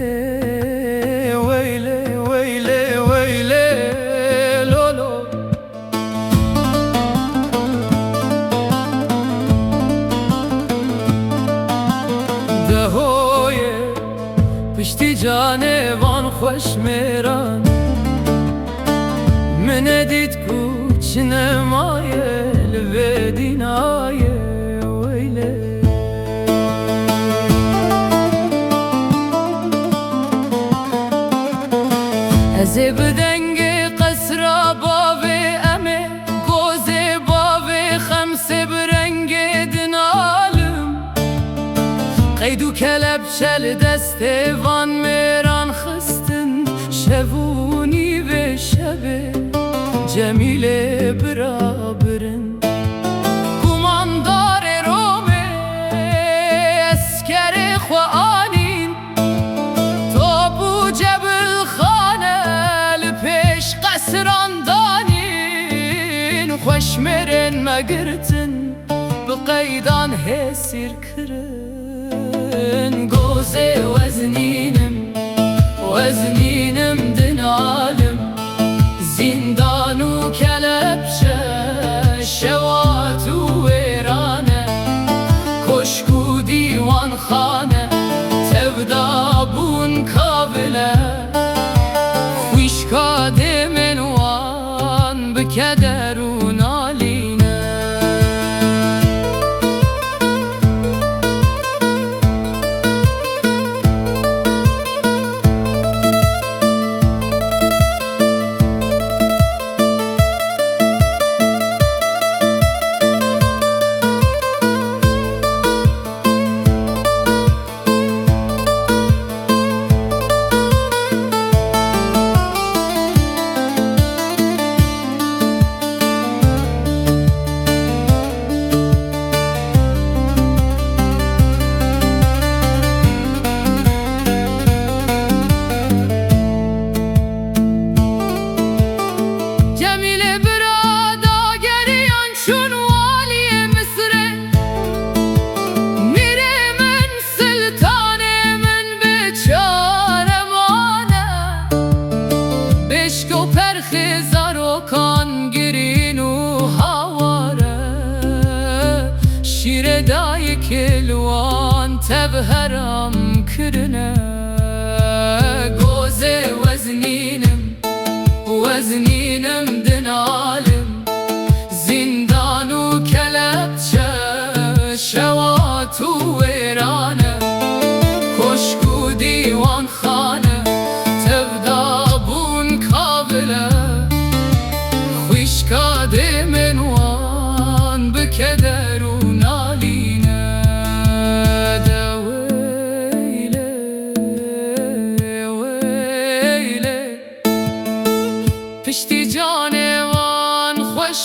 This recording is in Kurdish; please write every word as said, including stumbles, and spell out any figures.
Dehoyê weylê, weylê, weylê, lolo. Dehoyê piştî canê van xweş mêran, min nedît ku çi nemaye li vê dînayê weylê. Ez ê bi dengê qesra bavê em ê, gozê bavê Xemsê bi rengê din alim. Qeyd û kelepçe li destê van mêran xistin, şev û nîvê şevê Cemîlê bira birin. Kumandarê Romê eskerê xwe anîn, top û cebilxane li pêş qesran danîn. Xweşmêrên me girtin, bi qeydan hêsîr kirin. Gozê weznînim, weznînim din alim. Zîndan û kelepçe, şewat û wêran e. Koşk û dîwanxane, tevda bûn kavile. Xwîşka dêmên wan bi keder û nalîne. Cemîlê bira dageriyan çûn waliyê Misirê. Mîrê min, siltanê min biçare mane. Bêşk û perxê zarokan girîn û hawar e. Şîrê dayikê li wan tev heram kirine. Gozê weznînim, weznînim din alim. Zîndan û kelepçe, şewat û wêran e. Koşk û dîwanxane, tevda bûn kavile. Xwîşka dêmên wan bi keder û nalîne. De weylê, weylê. Piştî canê wan xweş